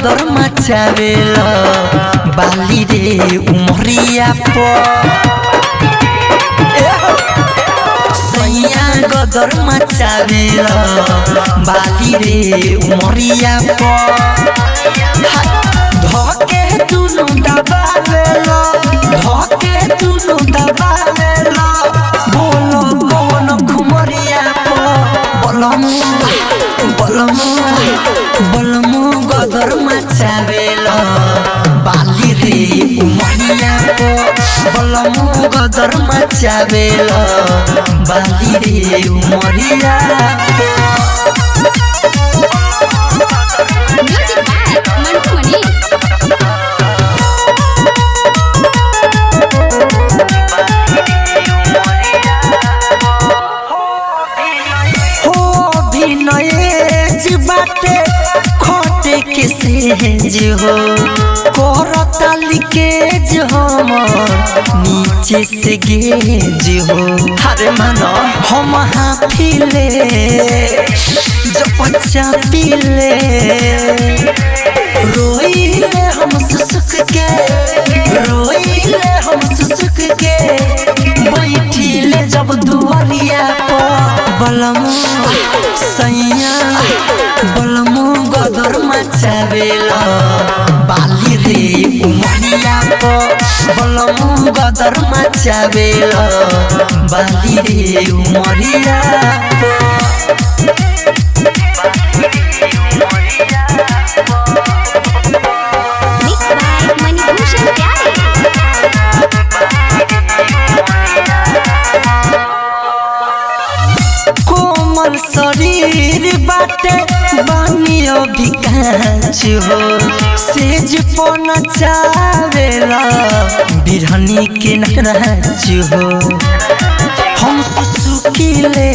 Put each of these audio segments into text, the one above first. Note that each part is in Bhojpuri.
गदर मचावेल बाली रे उमरिया पर। सैया गदर मचावेल बाली रे उमरिया पर। धके दुनु दबावेल, धके दुनु दबावेल, बोलो कौन घुमरिया पर। बलमु बलमु बलमु गदर मचावेल बाली रे उमरिया पर। बलमु गदर मचावेल बाली रे उमरिया पर। Music by Mantu Mani. हो अभिनय बाटे खटे के सेज हो, करताली के हमर नीचे से गेज हो। अरे मानो हम हाफिले जब बच्चा पीले, रोइले हम सुसुक के, रोइले हम सुसुक के, बैठिले जब दुआरिया पर। बलमु सैया बलमु गदर मचावेल बाली रे उमरिया पर। बलमु गदर मचावेल बाली रे उमरिया पर। Mix by Manibhushan Pyare. कोमल शरीर बाटे बानी अभी कांच हो, सेज पन चावेला बिरहनी के नाच हो। हम सुसुकिले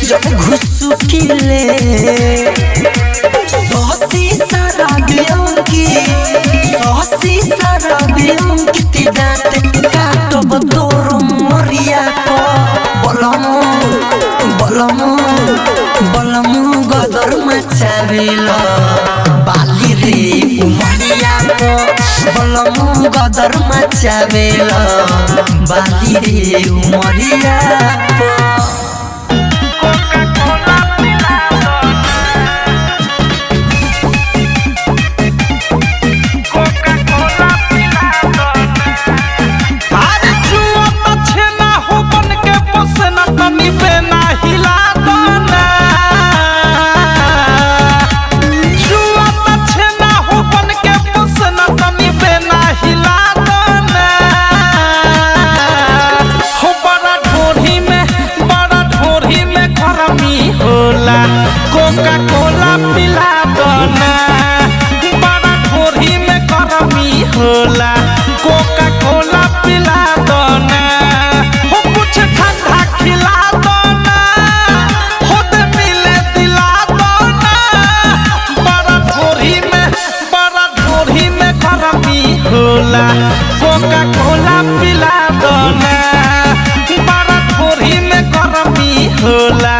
जब घुसुकिले, सहसी सारा बियंकी, सहसी सारा बियंकी दांत काटब तोर मरिया पर। बलमु बलमु बलमु गदर मचावेल बाली रे उमरिया पर। बलमु गदर मचावेल बाली रे उमरिया पर। अरे छुआ त छेना हो बन के पोसना तनी बेना हिला दना। छुआ त छेना हो बन के पोसना तनी बेना हिला दना। हो बड़ा ढोरी में, बड़ा ढोरी में गरमी होला, कोका कोला पिला दना। बड़ा ढोरी में गरमी होला, कोका कोला पिला दना। हो कुछ ठंडा खिला दना, हो दे मिले दिला दना। बड़ा ढोरी में, बड़ा ढोरी में गरमी होला, कोका कोला पिला दना। बड़ा ढोरी में गरमी होला,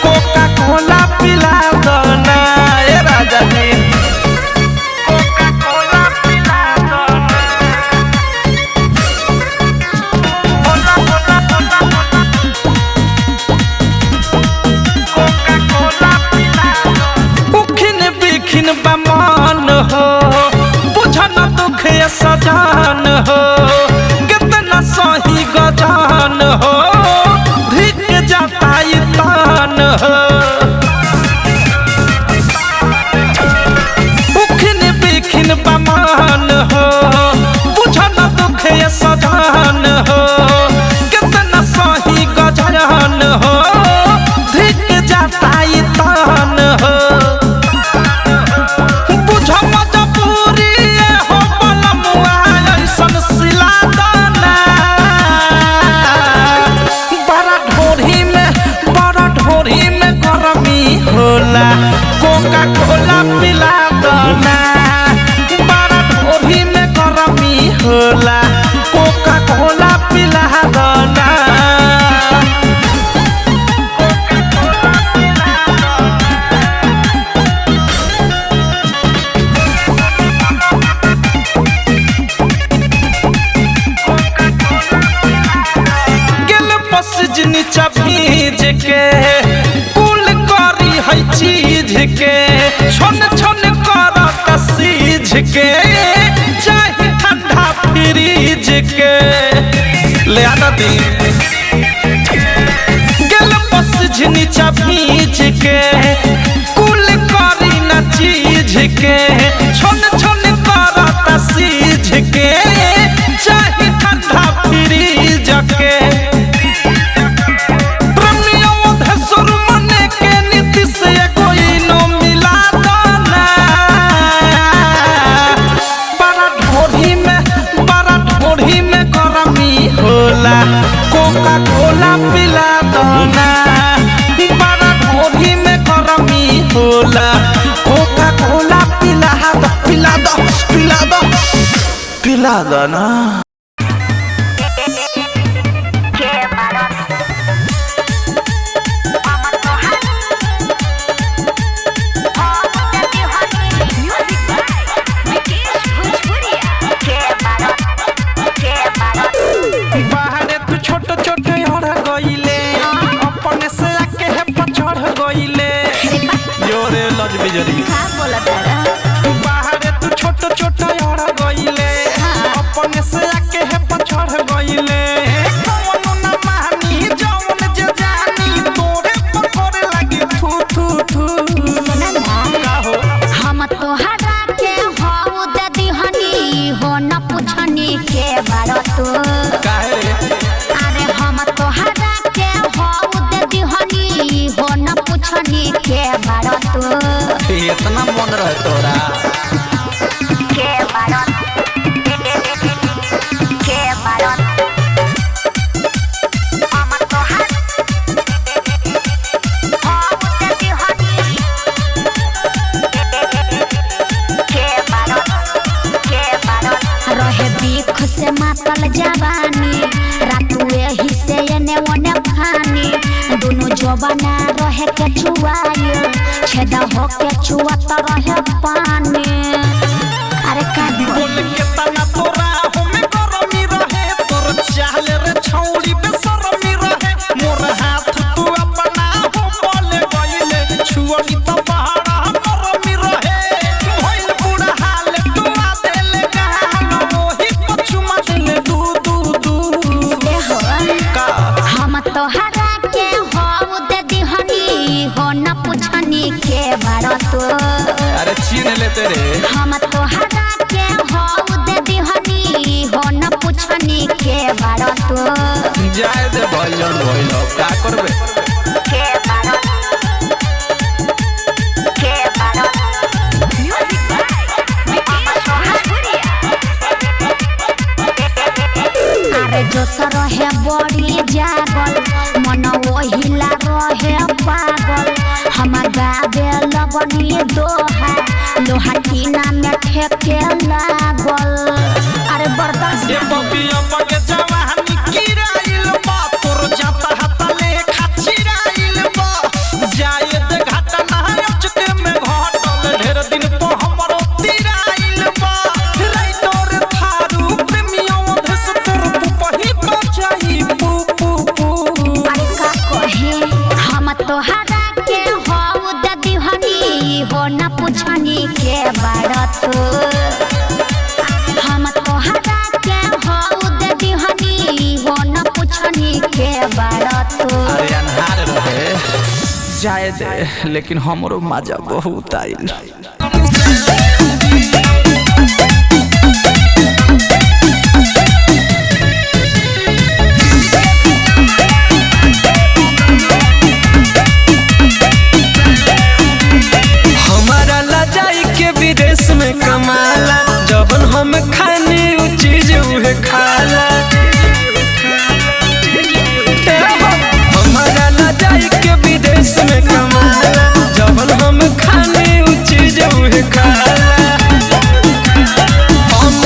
कोका कोला पिला दना। ए राजा जी कोका कोला पिला दना। कोला कोला कोला कोला कोका कोला पिला दना। उखिन बिखिन बमान हो, बुझन दुख ये सजान हो, कितना सही गजान हो, धिक जाता ई तान हो। उखिन बिखिन बमान हो, बुझन दुख ये सजान हो, कितना सही गजान हो, धिक जाता ई तान हो। बुझ मजबूरी हो बलमुआ ऐसन सिला दना। बड़ा ढोरी में, बड़ा ढोरी में गरमी होला, कोका कोला पिला दना। बड़ा ढोरी में गरमी होला, कोका कोला पिला दना। कोका कोला पिला दना। पसज नीचा भीज के कुल करी है चीज के छन छन करत सीझ के चाहे ठंडा फ्रिज के ले आना दी। गेल पसज नीचा भीज के कुल करी ना चीज के छन छन करत सीझ के चाहे ठंडा फ्रिज के। प्रेमियों मने के नीति से कोई नो मिला दाना। बड़ा ढोढ़ी में गरमी होला कोका कोला पिला दाना। बड़ा ढोढ़ी में गरमी होला कोका कोला पिला दो पिला दो पिला दो पिला दो ना। म्यूजिक बाय विकेश भोजपुरिया। बाहरे तू छोट छोट हर गईले अपने से आके है पछड़ गईले जोरे लज बिजरी। का बोला तारा? बाहरे तू छोट छोट हर गईले अपने से आके है पछड़ गईले। कौनो ना मानी जौन जे जानी तोरे पकड़े लगी थू थू थू। सुना ना, का हो? हम तोहरा के हऊ दे दिहनी हो न पुछनी के बारो तू। काहे रे? अरे हम तोहरा के हऊ दे दिहनी हो न पुछनी के बारो तू। इतना मन रहे तोरा। के बारो के बारो हम तोहरा हऊ दे दिहनी के बारो के बारो। रहे बीख से मातल जवानी रातू एही से एने ओने फानी दुनु जवाना रहे के छुआई छेदा हो के छुआत रहे पानी। अरे का बोल के तना तोरा हमें गरमी रहे तोर चाले रे छौड़ी बेशरमी रहे मोर हाथ तू अपना हो बोले गईले छुअनी त बहारा गरमी रहे भइल बुढ़ा हाल तू आ देले गाल मोही पछुमा देले दू दू दू। ए हो का? हम तोहरा के हऊ दे दिहनी हो न पुछनी के बारो तू। अरे छीन लेते रे। हम तोहरा के हऊ दे दिहनी हो न पुछनी के बारो तू। जाए दे भइल जौन भइल अब का करबे। के बारो के बारो। म्यूजिक बाय विकेश भोजपुरिया। अरे जोश रहे बड़ी जागल मन ओहिला रहे पागल हम गावे लगनी दोहा लोहा टीना में ठेके लागल। अरे बर्दाश्त ये बबिया बगे जवानी किराइल बा तोर जाता हाता लेखा चिराइल बा जाए दे घाटा ना अचके में घटल ढेर दिन तो हमरो तिराइल बा राइटर थारू प्रेमियों धस तोर पुपही बचाई पू पू पू। अरे का कहे हम तोहरा के हऊ दे दिहनी हो न पुछनी के बारो तू। हम तोहरा के हऊ दे दिहनी हो न पुछनी के बारो तू। अरे अनहार रहे जाए दे लेकिन हमरो मजा बहुत आइल। हमारा लजाई के विदेश में कमाला जबन हम खानी उ चीज उहे खाला। ए हो, हमारा लजाई के विदेश में कमाला जबन हम खानी उ चीज उहे खाला। हम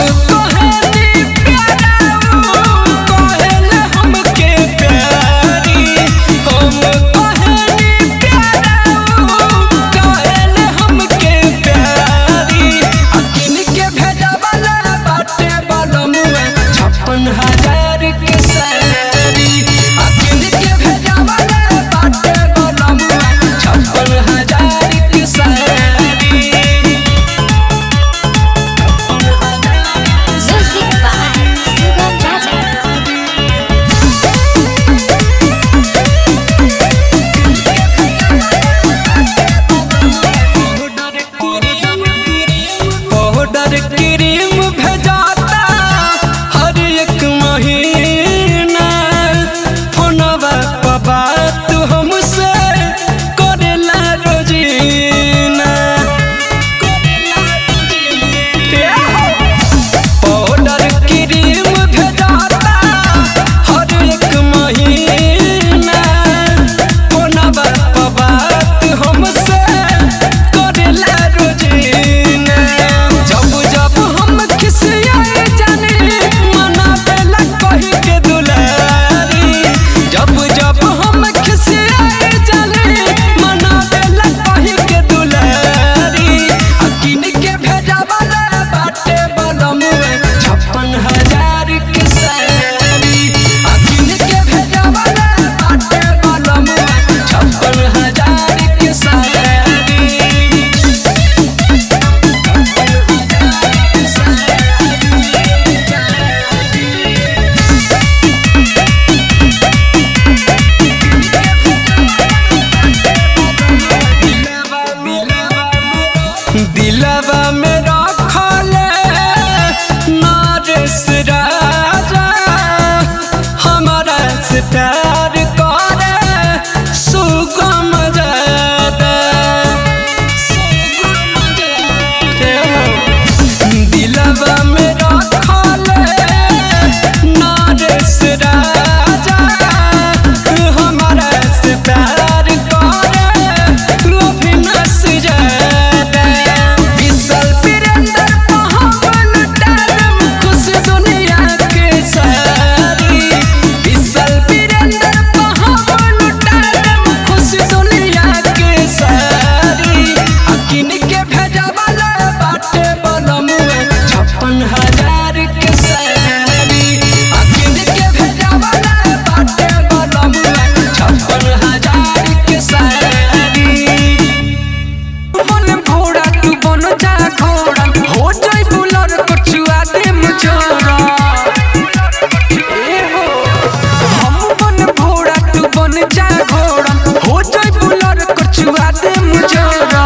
घोड़ा हो जाई बुलर कछुआ दे मुजोरा।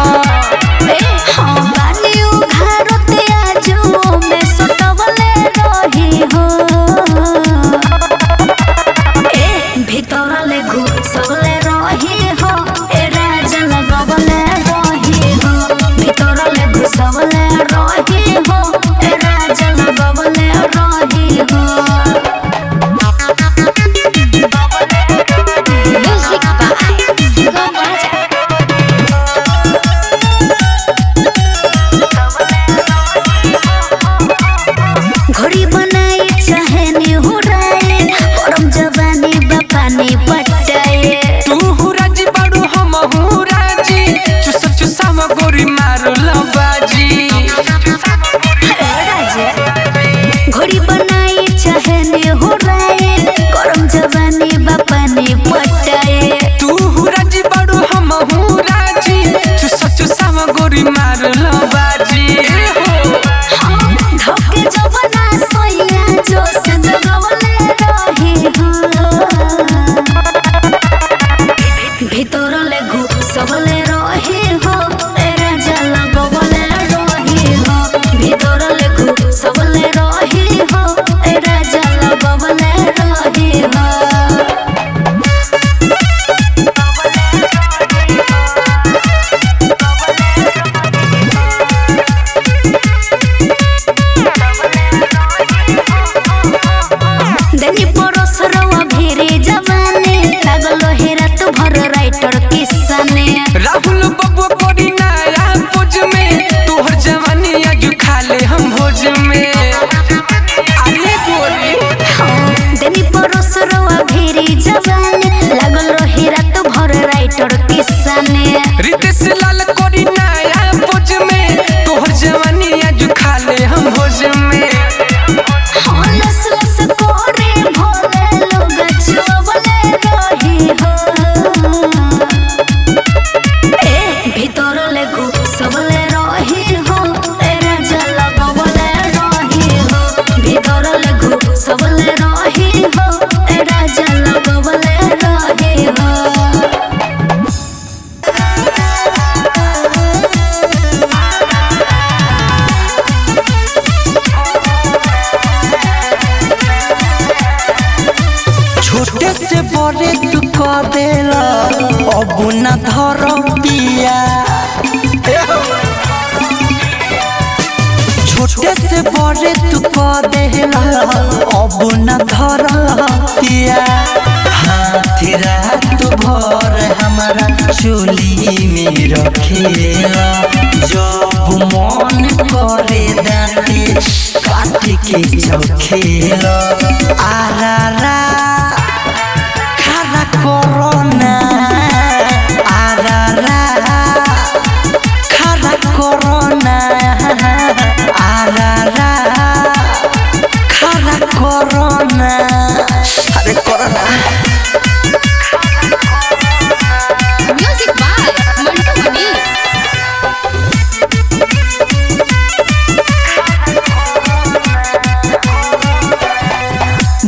हाँ बानी उघारते आजो में सटवले रही हो। ए भीतर ले घुसवले रही हो ए राजा लगवले रही हो। भीतर ले घुसवले रही हो ए राजा लगवले रही हो। म्यूजिक बाय सुगम राजा। घोड़ी बनाए चाहे निहुराए परम जवानी बपानी पटाए। तू हुराजी बड़ू हम हुराजी चुसब चुसाम गोरी मारो लबाजी। ए राजा घोड़ी बनाए चाहे निहुराए करम जवानी बपानी पटाए। तू हुराजी बड़ू हम हुराजी चुसब चुसाम गोरी मारो लबाजी। ए हो धोके जवना सोइया जो से जगवले रही हो। भीतर ले घुसवले रही हो ए राजा लगवले रही हो। भीतर ले घुसवले रही हो ए राजा लगवले रही हो। देनी परोस रवा भेरे जवाने लागल हे रात भर राइटर किसाने। राहुल बबुआ कोरी नया भोज में तोहर जवानी आज खा ले हम भोज में। अरे गोरी देनी परोस रवा भेरे जवाने लागल हे रात भर राइटर किसाने। रितेश लाल कोरी नया भोज में तोहर जवानी आज खा ले हम भोज में। हाँ लस लस कोरे भोले लोग चुवले रही हो। ए भीतर ले घुसवले रही हो ए राजा लगवले रही हो। भीतर ले घुसवले रही हो ए राजा लगवले रही हो। छोटे से बड़े तू कर देला अब न धर पिया। छोटे से बड़े तू कर देला अब न धर पिया। हाथ रात भर हमारा चोली में रखेला जब मन करे दाँती काट के चखेला। आरा खारा कोरोना आरा खारा कोरोना आरा खारा कोरोना। अरे corona. Music by Mantu Mani.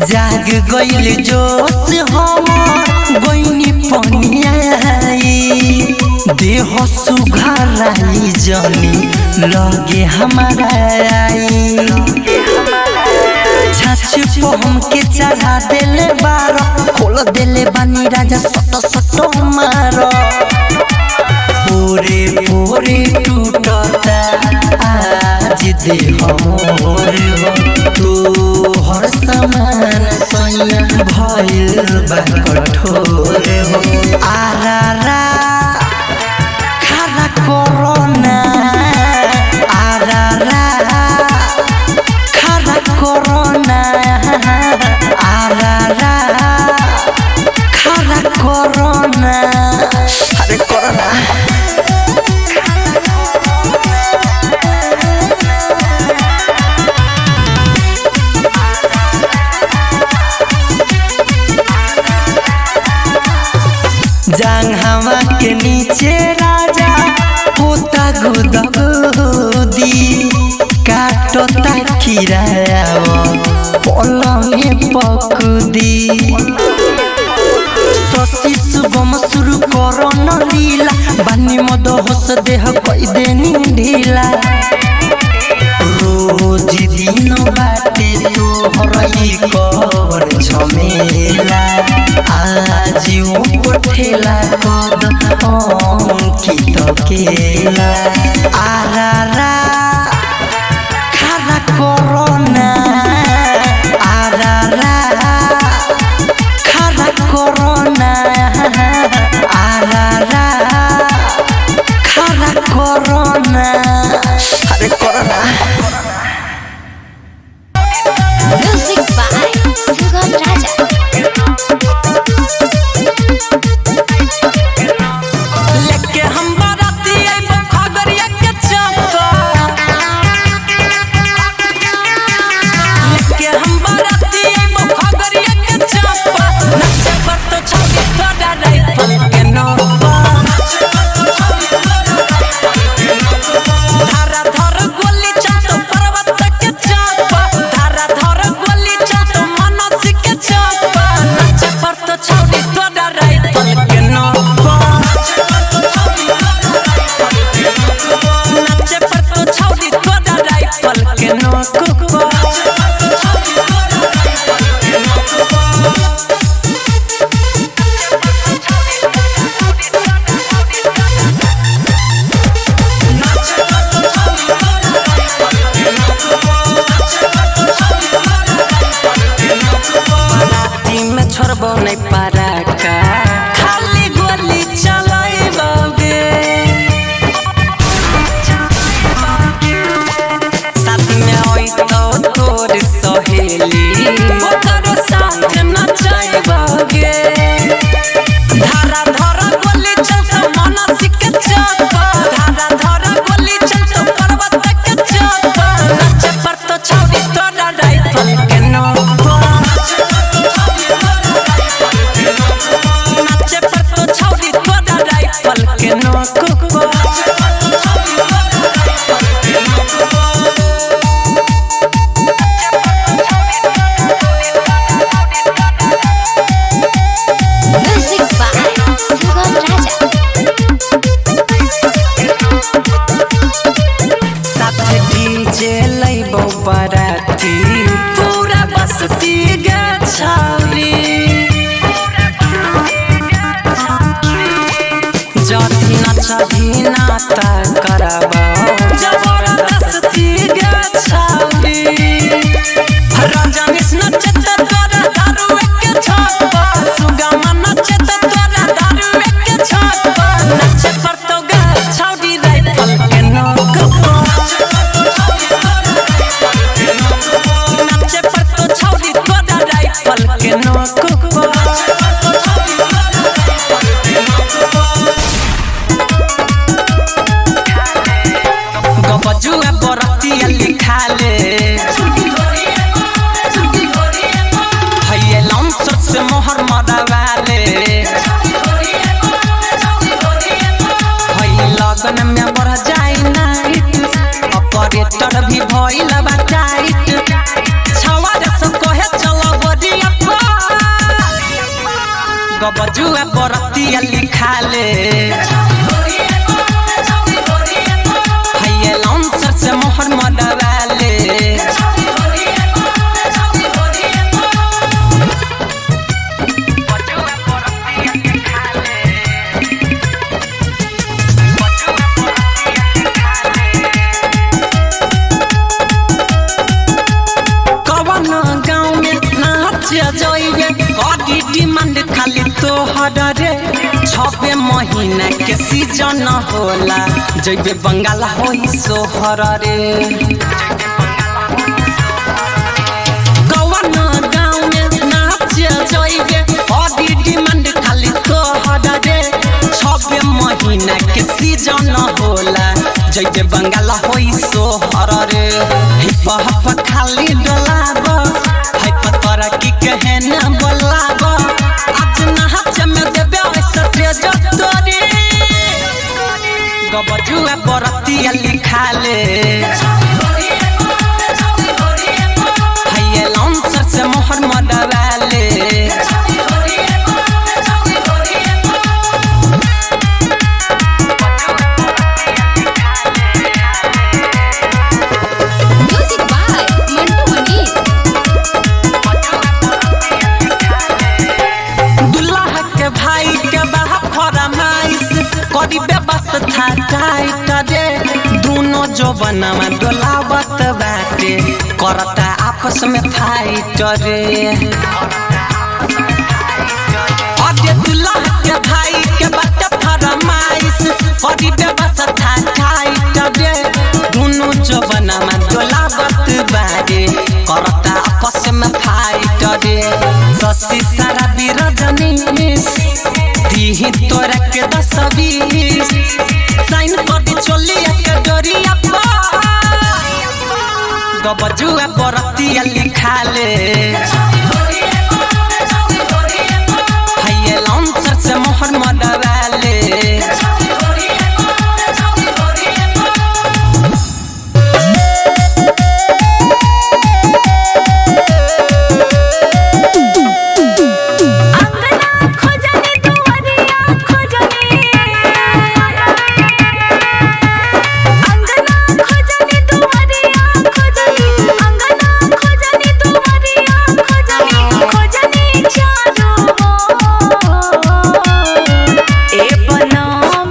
जाग गइल जोश हमर गइनी पनियाई देह सुघराई जनी लगे हमारा आई। छाछ पो हमके चढ़ा देले बार खोल देले बानी राजा सट सट मार। पूरे पूरे टूटता आज देह मोर हो तू हर समान सैया भइल बा कठोर हो। आरा खारा कोरोना आरा खारा कोरोना आरा खारा कोरोना। अरे कोरोना। जांघवा के नीचे राजा होता गुदगुदी काटता खिराव पलंगे पकुदी। शशि शुभम जीव पठेला कद अंकित केला आरा खारा कोरोना आरा खारा कोरोना आरा खारा कोरोना अरे कोरोना। म्यूजिक बाय सुगम राजा। लेके हम बाराती आइबो खगड़िया के चौका। लेके हम बाराती आइबो खगड़िया के चौका। नाचे पर तो छौड़ी तोरा राइफल के नोका। धारा धर गोली चलतो पर्वत के चापा। धारा धर गोली चलतो मनसी के चापा। नाचे पर तो छौड़ी तोरा राइफल के नोका। नाचे पर तो छौड़ी तोरा राइफल के नोक। बाराती में छोड़बो नहीं पराका, खाली गोली चलाइबोगे। साथ में होई तो तोर सहेली, ओकरो साथ नचाइबोगे। धारा धारा गोली चलतो मनसी के चापा। धारा धारा गोली चलतो पर्वत के चापा। नाचे पर तो छौड़ी तोरा राइफल के नोक। नाचे पर तो छौड़ी तोरा राइफल के नोक। म्यूजिक बाय सुगम राजा। साथ डीजे लैबो बाराती, पूरा बस्ती गे छौरी। जदी नचबी नाता करबो जबरदस्ती गे छौरी। रजनीश नचत तोरा दारू के छापा। सुगमा नचत तोरा दारू के छापा। नाचे पर तो गे छौरी राइफल के नोक। नाचे पर तो छौड़ी तोरा राइफल के नोक। गबजुआ बरतिया लिखाले हैये लमसर से मोहर मरवाले। हई लगन में बढ़ जाई नाइट, ऑपरेटर भी भइल बा टाइट। छवा रस कहे चलो बरिया गबजुआ बरतिया लिखाले हैये लमसर से मोहर मरवाले। कवन गाँव में नाच जइबे करी डिमांड खाली तोहर रे। छबे महीना के सीजन होला जइबे बंगाल होई सोहर रे। कवन गाँव में नाच जइबे करी डिमांड खाली तोहर रे। छबे महीना के सीजन होला जइबे बंगाल होई सोहर रे। हिप हप खाली डोलाब है पतरा की कहे न बोलाब। आज नाच में देबे ऐसा तेज तोरी गबजुआ बरतिया लिखाले हैये लमसर से मोहर मरवाले। म्यूजिक बाय मंटू मनी। भाई के बाह फरमाइश करी व्यवस्था टाइट रे। दोनों जवनवा डोलावत बाटे करता आपस में फाइट रे। अरे दुल्हा के भाई के बाटे फरमाइश करी व्यवस्था टाइट रे। दोनों जवनवा डोलावत बाटे करता आपस में फाइट रे। शशि सारा बिरजनी दीही तोरा के 10-20 साइन कर दी चोलिया के डोरिया पर गबजुआ बरतिया लिखा ले। हाइए लॉन्चर से मोहर मडवा ले। अंगना खोजनी दुआरिया खोजनी, अंगना खोजनी दुआरिया खोजनी, अंगना खोजनी दुआरिया खोजनी, खोजनी चारों ओर। ए बनम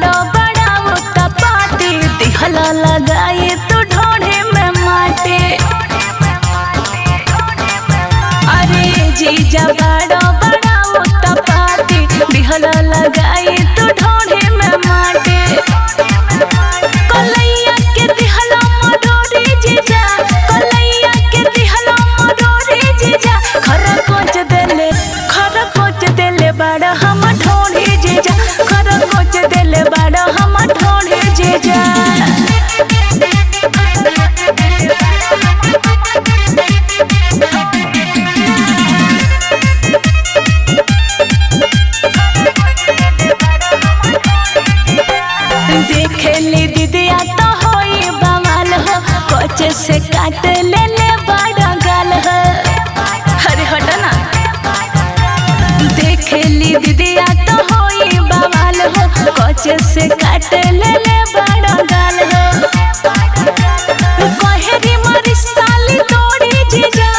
बाड़ो बड़ाओ तपाती दिहला लगाए तू ढोढ़े में माटे। अरे जीजा बाड़ो बड़ाओ तपाती दिहला लगाए तू ढोढ़े में माटे। कलैया के दिहला मरोड़ी जीजा, कलैया के दिहला मरोड़ी जीजा, खरा कोच देले, खरा कोच देले बाड़ा हम ढोढ़े जीजा, खरा कोच देले बाड़ा हम ढोढ़े जीजा। देखेली दीदिया तो होई बवाल हो, कोचे से काट ले ले बड़ा गाल हो। अरे हट ना। देखेली दीदिया तो होई बवाल हो, कोचे से काट ले ले बड़ा गाल हो। कोहरी मारी साली तोड़ी जीजा,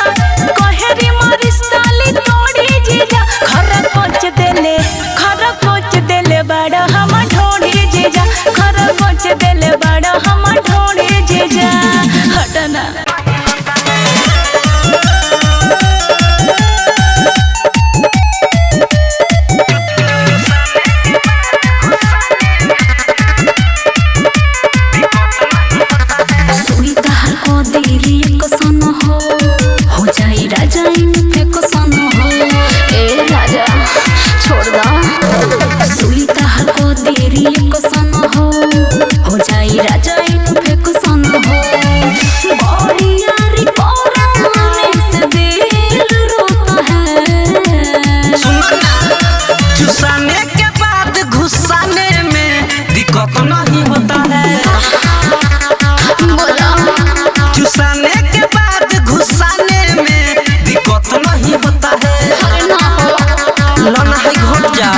कोहरी मारी साली तोड़ी जीजा, खरा कोच देले, खरा कोच देले बड़ा हम ढोड़ी जीजा, खरा कोच देले बड़ा हम ढोड़ी जीजा। हटना। सुई तहार को देरी एक सन हो जाई राजा एक सन हो। ए राजा छोड़ दा। सुई तहार को देरी एक सन हो जाई राजा एक सन हो। बड़ी यारी कोराने से दिल रोता है। सुनो ना, चुसाने के बाद घुसाने में दिक्कत नहीं होता है। चुसाने के बाद घुसाने में दिक्कत नहीं होता है। लना है घोट जा।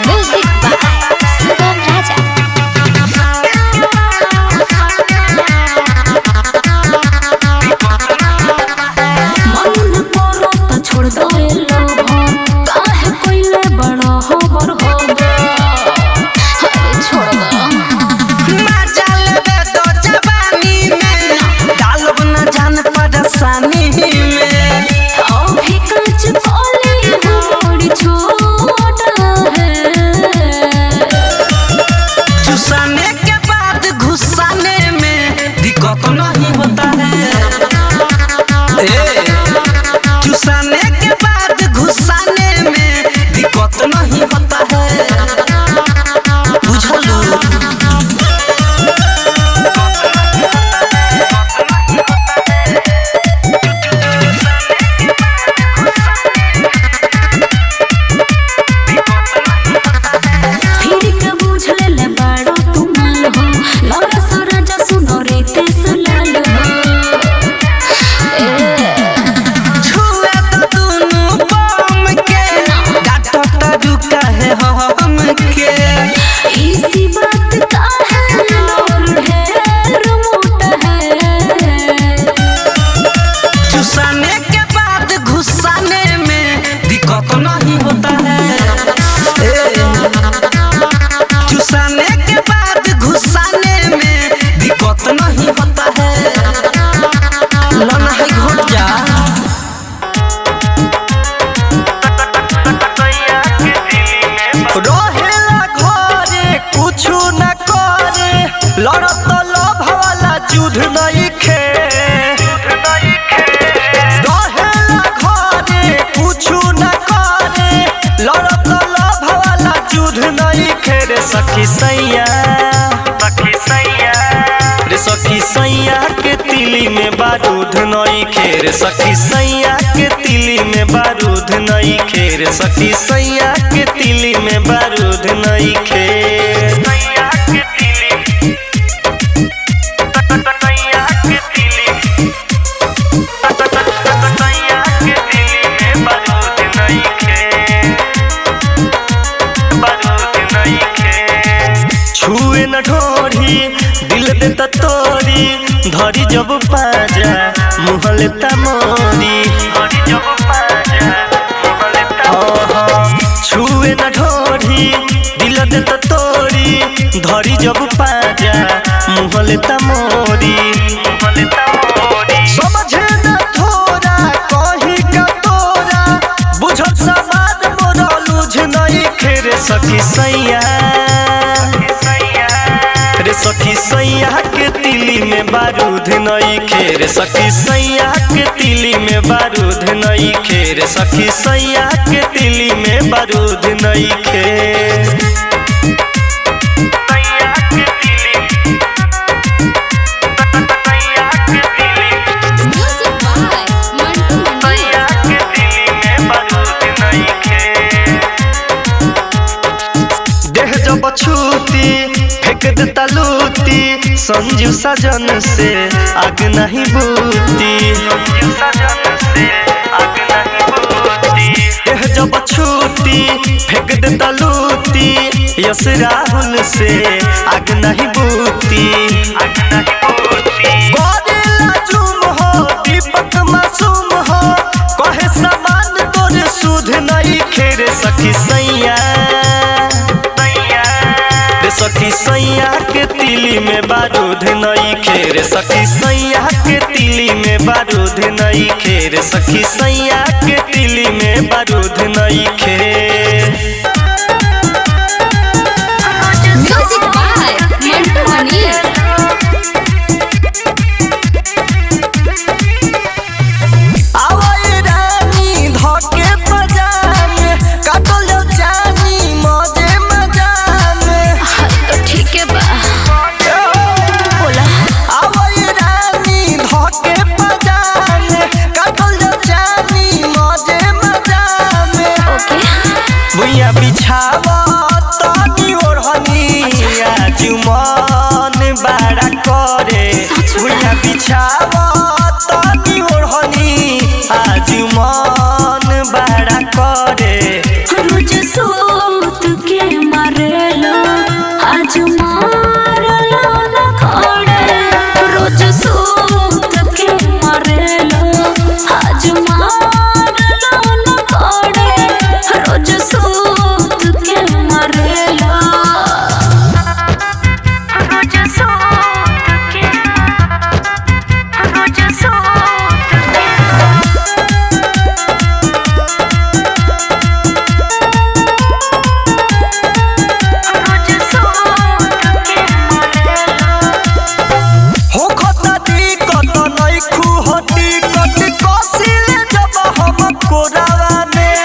Music by Sugam Raja. मन करो त छोड़ दो लोभ, काहे कोइले बड़ा होबर होबर। अरे छोड़ दो। मजा लेबे तो जवानी में, डालब न जान परेशानी में। अभी कांच कोली बड़ी छोटा है। चुसाने के बाद घुसाने में दिक्कत नहीं होता है। ए, चुसाने के बाद घुसाने में दिक्कत नहीं होता है। बुझलू? फिर के बुझ ले बड़ो तू माल हो, लड़ा राजा सुनो रे तेस लाल हो। छुए तो दुनू बम के, डांटो तारू काहे हम के। इसी बात का है और ढेर मोटा है। चुसाने के बाद घुसाने में दिक्कत नहीं होता है। ए, चुसाने के बाद घुसाने में दिक्कत नहीं होता है। लना है घोट जा। रहेला घरे कुछु न करे, लड़त लोभ वाला जुध नहीं खे। रहेला घरे कुछु न करे, लड़त लोभ वाला जुध नहीं खे। रे सखी सैया, रे सखी सैया के तिली में बारूद नहीं खे। रे सखी सैया के तिली में बारूद नहीं खे। रे सखी सैया के तिली में बारूद नहीं खे। छुए न ढोरी दिल देता तोरी, धरी जब पाजा मुँह लेता मोरी। छुए न ढोरी ढोरी दिल देता तोरी धरी जब पाजा मुँह लेता मोरी समझे न थोड़ा कहीं का तोरा बुझल समाज मोरा लूझ नहीं खेरे सखी सैया रे सखी सैया के तिली में बारूद नहीं खेर सखी सैया के तिली में बारूद नहीं खेर सखी सैया के तिली में बारूद नहीं खेर। म्यूजिक बाय मंटू मनी। देह जब छूती फेंक देता लूती संजू सजन से आग नहीं बूती देह जब छूती फेंक देता लूती यश राहुल से आग नहीं बूती गोरिल्ला जुम हो दीपक मासूम हो कहे सामान तोरे सुध नहीं खेरे सखी सैया रे सखी सैया के तिली में बारूद नहीं खेर सखी सैया के तिली में बारूद नहीं खेर सखी सैया के तिली में बारूद नहीं खेर। म्यूजिक बाय मंटू मनी। आवई रानी धके बजान काटल जाओ जानी मजे मजान। तो ठीक है बा बोला। आवई रानी धके बजान काटल जाओ जानी मजे मजान। ओके। भुइया बिछावा तनी ओढ़नी आज मन बड़ा करे भुइया बिछावा तनी ओढ़नी आज मन बड़ा करे। रोज सूत के मरेला आज मारला न खड़े रोज सूत के मरेला आज मारला न खड़े रोज सूत के मरेला रोज सूत के रोज सूत के। हो खता दिक्कत नहीं खुहटी कट कसिले जब हम कोरावा में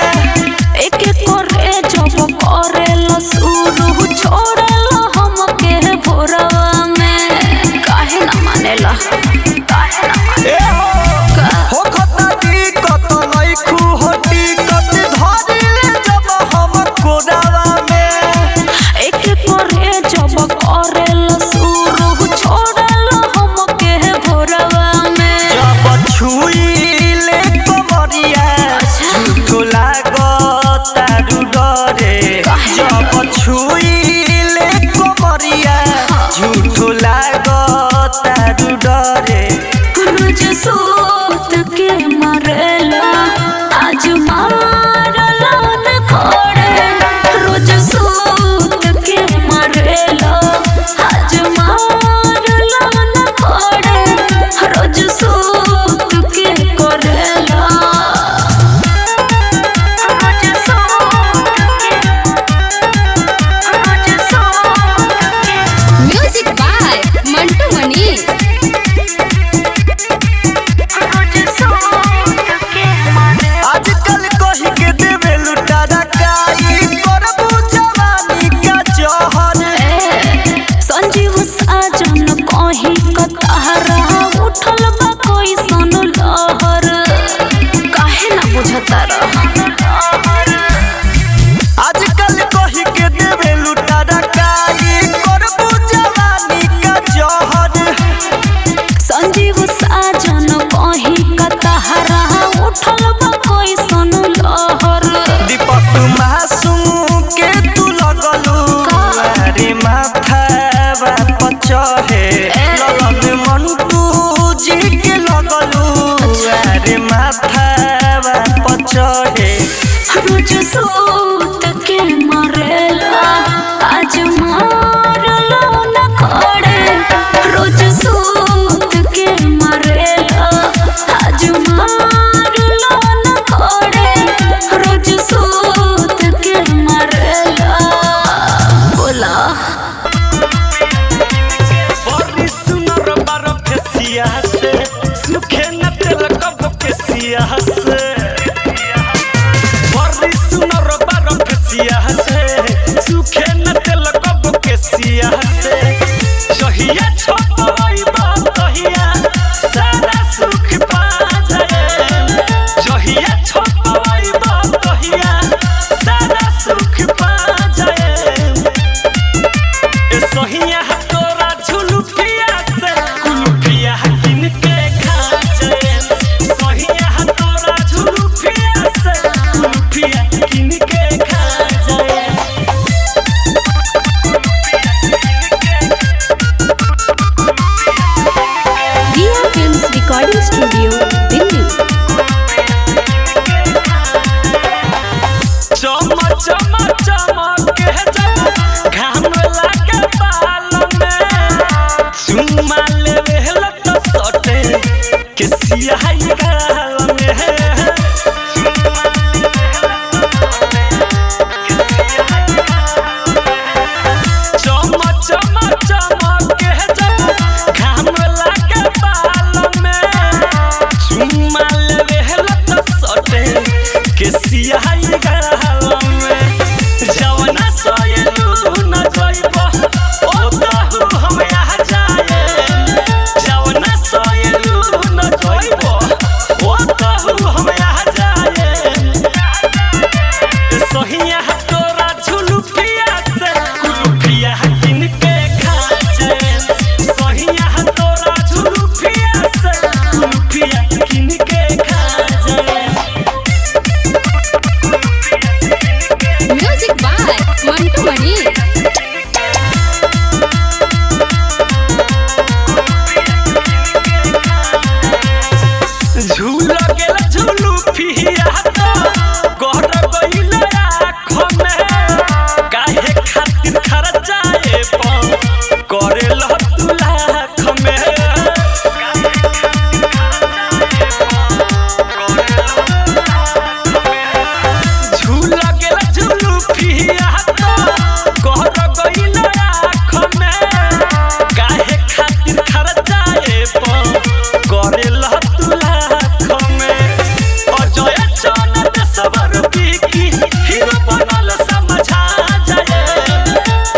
एक करे जब करेला शुरू छोड़ेला हमके भोरवा में काहे ना मानेला काहे ना मानेला ए हो हो खता दिक्कत नहीं खुहटी कट धरिले जब हम कोरावा में एक करे जब करेला शुरू छोड़ेला हमके भोरवा में जब छुईले कमरिया झूठो लागतारू डरे जब छुईले कमरिया झूठो लागतारू डरे। रोज सूत के मरेला आज मारला न खोड़े रोज सूत के मरेला आज मारला न खोड़े रोज सूत के करेला रोज सूत के रोज सूत के। म्यूजिक बाय मंटू मनी। आजकल कही के देवे लुटारा काई करबू जवानी का जहर। संजीव साजन कही कतहरा उठल बा कैसन लहर काहे ना बुझता रह। आजकल कही के देवे लुटारा काई करबू जवानी का जहर। संजीव साजन कही कतहरा उठल बा कैसन लहर। दीपक मासूम के तू लगलू अरे माथा चढ़े ललन मंटू जी के लगलू अरे माथा चढ़े। रोज सूत के मरेला मरेला, आज मारलो न खड़े रोज सूत के मरेला, आज मारलो न खड़े रोज सूत के मरेला। बोला बड़ी सुनर बार फेसिया से सुखे न तेल कब केसिया से, बड़ी सुनर बार फेसिया से सुखे न तेल कब केसिया से, जहिया छपई बा तहिया सारा सुख पा जाए, जहिया छपई बा तहिया सारा सुख पा जाए। ए सहिया तोरा झुलुफिया से कुलुफिया किन के खा जाए, सहिया तोरा झुलुफिया से कुलुफिया किन के खा जाए। Riya films recording studio Delhi. चम चम चमक के जब घाम लागे बाल में, चुम्मा लेवे लत सटे के सियाही गाल में। चम चम चमक के जब घाम लागे बाल में, चुम्मा लेवे लत सटे के सियाही गाल में। जवना सोयलू न जइब ओ ताहू हम यहाँ जाए, जवना सोयलू न जइब ओ ताहू हम यहाँ जाए। सहिया तोरा झुलुफिया से कुलुफिया किन के खा जाए, सहिया तोरा झुलुफिया से कुलुफिया किन के खा जाए। Music by Mantu Mani. झूल गेल झुलुफिया तो गहर गइल आँख में, काहे खातिर खर्चाए करेल तू लाख में। झूल गेल झुलुफिया तो गहर गइल आँख में, काहे खातिर खर्चाए करेल तू लाख में। अजय चनत सबर बिकी हीरो बनल समझा जाए,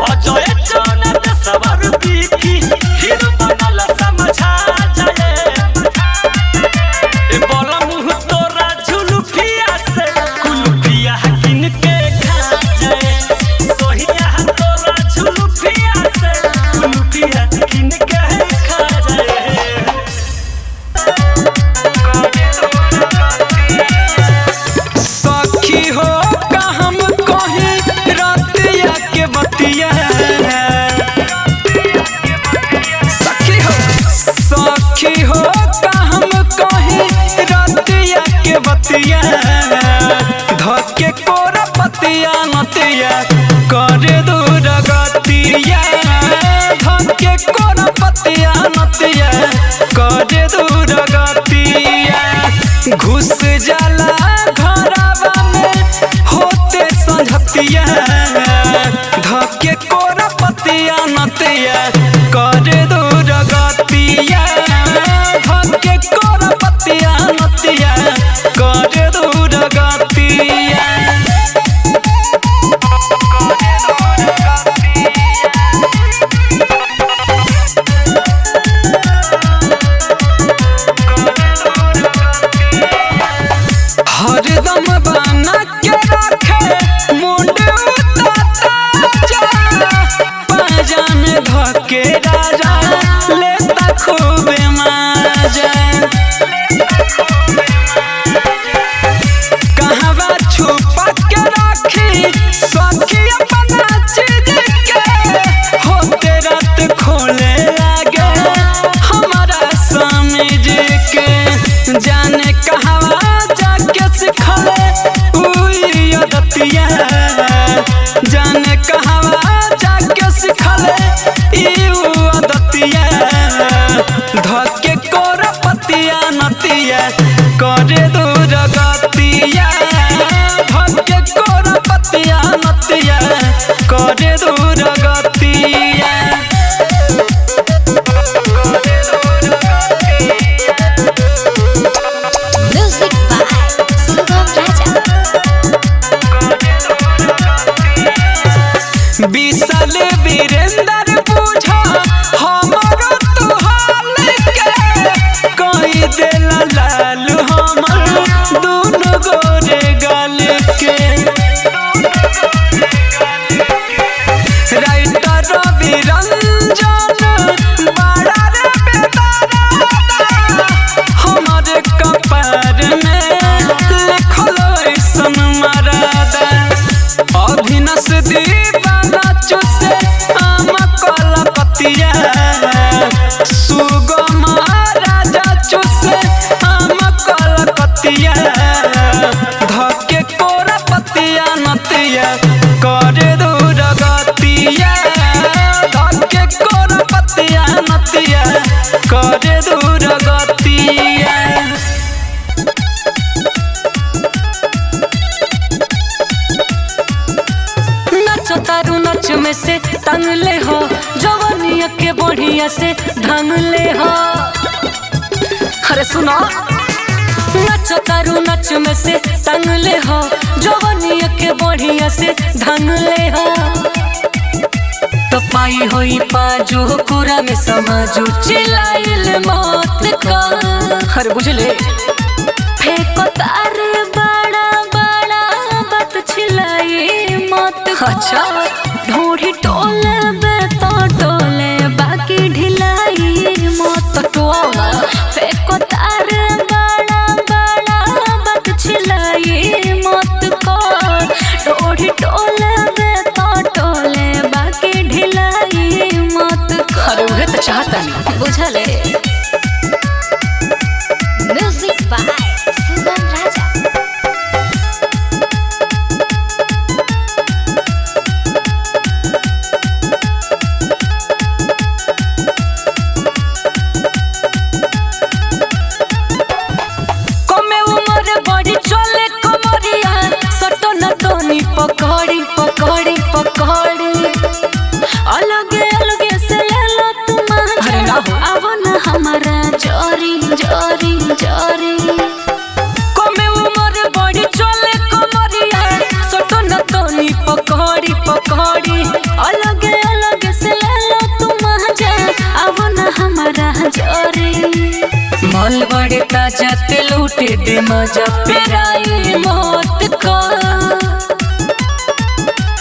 अजय चनत सबर बिकी हीरो बनल समझा जाए। ए बोला मुँह तोरा झुलुफिया से कुलुफिया किन के खा जाए, सोहिया तोरा झुलुफिया से कुलुफिया किन के खा जाए। सखी हो का हम कहीं रतिया के बतिया, सखी हो, सखी हो का हम कहीं रतिया के बतिया, धके कोरा पतिया नतिया करे दूर गतिया, धके कोरा पतिया नतिया करे दूर गतिया। घुस जाला घरवा में होते संझतिया, धके कोरा पतिया नतिया करे दूर गतिया, धके कोरा पतिया नतिया करे दूर गतिया। हरदम बना के रखे मुंड उताता जा, पाजाम धके राजा लेता खूबे माजा। कहवा छुपा के राखी सखी अपना चीज के, होते रात खोले लागे हमारा समझ के, जाने कहवा जाके सिखले उई अदतिया, जाने करे दूर गतिया। म्यूजिक बाय शुभम राजा। विशाल वीरेंद्र बुझा हमारो तुहाल के, कही देला लाल हमर दुनु गोरे गाल के। राइटर रवि रंजन बड़ा रे बेदर्दा, हमर कपार में लिखल ऐसन मरादा। अभिनस दीवाना चुसे आम कलकतिया, सुगम राजा चुसे आम कलकतिया। धके कोरा पतिया नतिया करे दूर गतिया, धके कोरा पतिया नतिया करे दूर गतिया। नचो तारू नच में से तंग ले हो, जवनिया के बढ़िया से ढंग ले हो। अरे सुनो, नचो तारू नच में से तंग ले हो, जवनिया के बढ़िया से ढंग ले हो। तो पाई होई पाजू कुरा में समाजू, चिल्लाइल मौत का। अरे बुझले फेंको तारे बड़ा बड़ा बात छिलाई मत। अच्छा। ढोढ़ी टोले बे तो टोले बाकी ढिलाई मत। तो टोआओ ना। फेंको तारे बड़ा बड़ा बात छिलाई मत कर, ढोढ़ी टोले बे तो टोले बाकी ढिलाई मत कर। अरे उहे तो चाहता नहीं। बुझले। म्यूजिक बाय शुभम राजा। कमे उम्र बड़ी चले कमरिया, सटो न टोनी पकड़ी पकड़ी पकड़ी। अलगे अलगे से ले लो तुम अरे ना हो। आवो ना हमारा जोरी जोरी जोरी। कमे उम्र बड़ी चले कमरिया, सटो न टोनी पकड़ी पकड़ी। अलगे अलगे से ले लो तुम आवो ना हमारा जोरी। माल बड़े ताजा ते लूटे दे मजा, पेराई मौत का।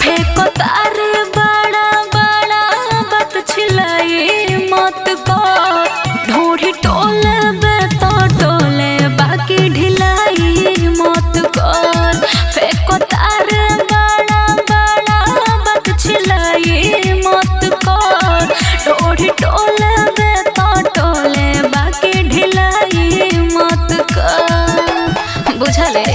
फेंको तारे बड़ा बड़ा बात छिलाई मत कर, ढोढ़ी टोले बे तो टोले बाकी ढिलाई मत कर। फेंको तारे बड़ा बड़ा बात छिलाई मत कर, ढोढ़ी टोले बे तो टोले बाकी ढिलाई मत कर। बुझले।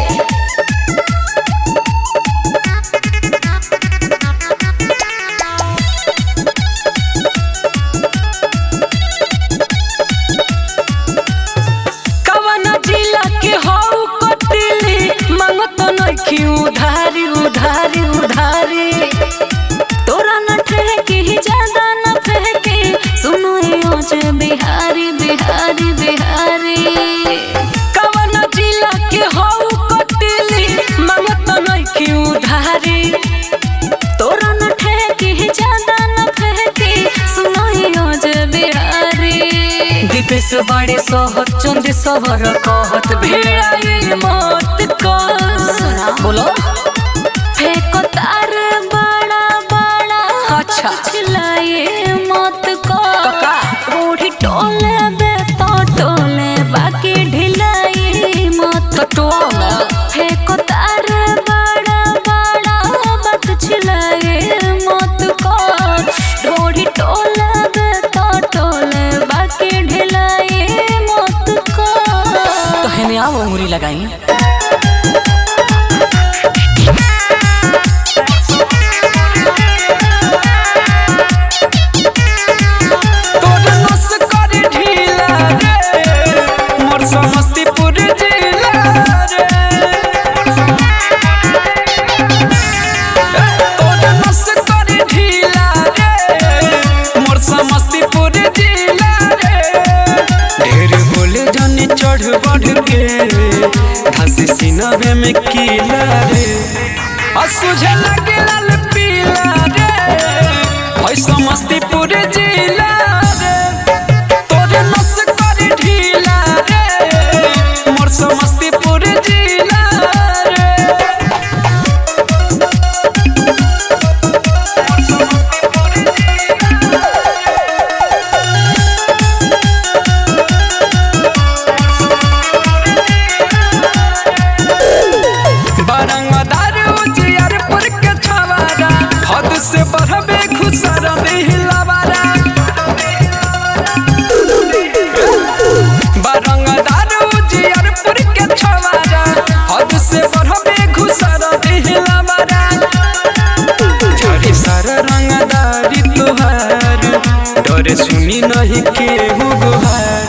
कवन जिला के हौ कटिली, मांगत नइखी उधारी उधारी उधारी। तोरा न ठहके ज्यादा न फहके, सुनो यो जे बिहारी बिहारी बिहारी। कवन जिला के हौ कटिली, मांगत नइखी उधारी। तोरा न ठहके ज्यादा न फहके, सुनो यो जे बिहारी। दिपेश बड़े सोहत चंद सवर कहत भिड़ाई मत कर। बोलो। फेंको तारे बड़ा बड़ा अच्छा। छिलाए मत कर, कका। ढोढ़ी टोले बे तो टोले बाकी ढिलाई मत तो टोआओ ना। फेंको तारे बड़ा बड़ा बात छिलाए मत कर, ढोढ़ी टोले बे तो टोले बाकी ढिलाई मत कर। तो हेने आओ उंगली लगाई। तोर नस कर ढीला रे, मोर समस्तीपुर जिला रे। सीनवे में कीला रे। आ सुझे लगे लाल पीला रे, है समस्तीपुर जिला रे। तोरे नस कर ढीला रे, मोर समस्तीपुर जिला रे। बरंगदार उजियारपुर के छवारा, हद से बढ़बे घुसर दिहलावारा। बरंगदार उजियारपुर के छवारा, हद से बढ़बे घुसर दिहलावारा। झरी सारा रंगदारी तुहार, डरे सुनी नहीं केहू गुहार।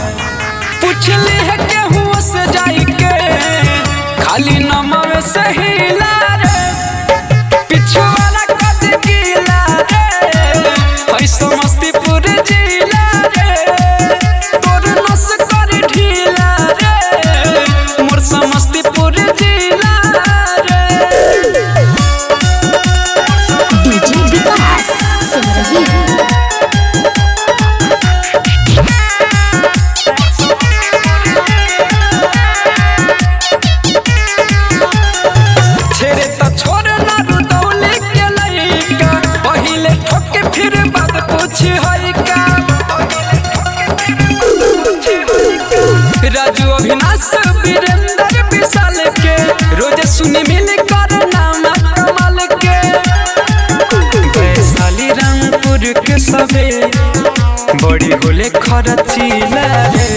पूछली है केहू से जाई के, खाली नमवे से हिला रे। पिछु वाला कद गीला रे, है समस्तीपुर जिला रे। तोर नस कर ढीला रे, मोर समस्तीपुर जिला रे। डीजे विकास सुन रही है। छेरे त छोड़ ना रुदौली के लइका, पहिले ठोके फिर बात पूछी है का। राजू अविनाश वीरेंद्र विशाल के, रोज सुनी मिल कर नाम कमाल के। वैशाली रामपुर के सबे बड़ी होले खर्चीला रे।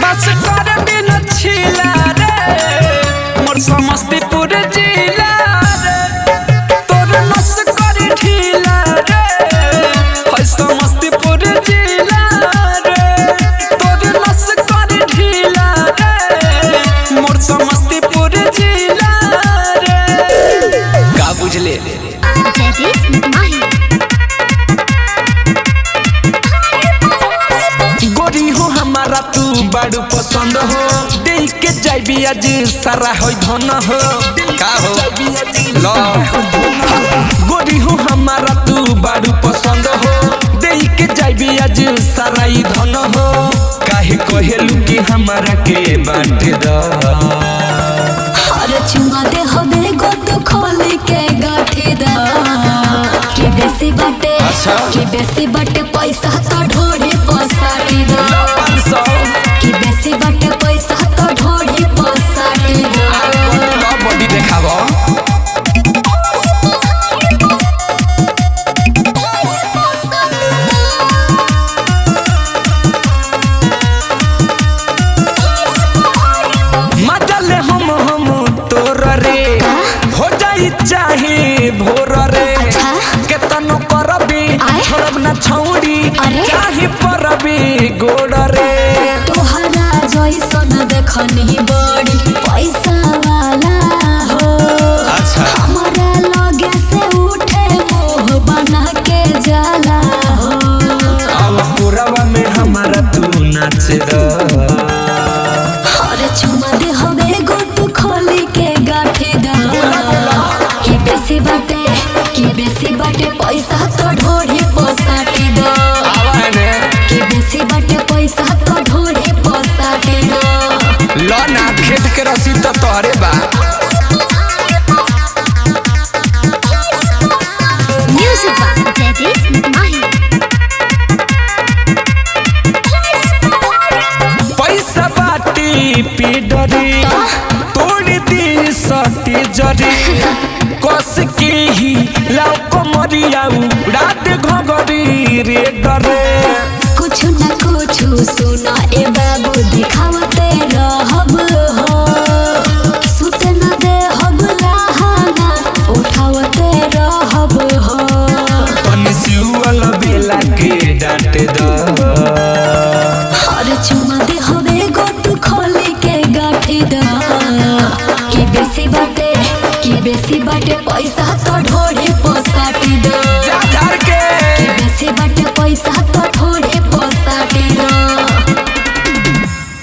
बस कर बिन छीला रे, मोर समस्तीपुर जिला रे। तोर नस कर ढीला रे, है समस्तीपुर जिला रे। तोर नस कर ढीला रे, मोर समस्तीपुर जिला रे। का बुझले? जयदीप माही। गोरी हो हमारा तू बड़ू पसंद हो, देख के जाबी आज सारा हो धन हो। का हो लो गोरी हो हमारा तू बड़ू पसंद हो, देख के जाबी आज सारा ही धन हो। काहे कहेलू कि हमारा के बांट द, अरे चुमा दे हबे गोद खोल के गाठे दा। के बेसी बाटे, के बेसी बाटे पैसा तो ढोढ़े पसाटे दा। 500 के बेसी बाटे पैसा तो ढोढ़े पसाटे दा। बॉडी देखाबो। मजल हम तोर रे हो जाई चाहे भोर रे। अच्छा। केतनो करबी आए? छोड़ब ना छौड़ी, अरे? चाहे परबी गोड़ रे। तोहरा जैसन देखनी बड़ी पैसा वाला हो। अच्छा। हमारा लगे से उठे मोह बना के जाला हो। अब पुरवा में हमारा तू नाच द। अरे चुमा दे हबे गोट खोल के गाठे दा। के बेसी बाटे, के बेसी बाटे पैसा तो ढोढ़े पसाटे दा। के बेसी बाटे पैसा तो ढोढ़े पसाटे दा। लो ना खेत के रसीद तो तोहरे बा। म्यूजिक बाय जयदीप माही। पैसा बाटी पीडरी तोड़ दी सटी जरी, कस के ही लाओ कमरिया रात घगरी रे डरे। कुछ न कुछ सुना ए बाबू दिखावते रहब हो। सुते न दे हब लहाना उठावते रहब हो। तनी सिउअल बेला के डांट द। अरे चुमा दे हबे गोट खोल के गाठे दा। के बेसी बाटे, के बेसी बाटे पैसा तो ढोढ़े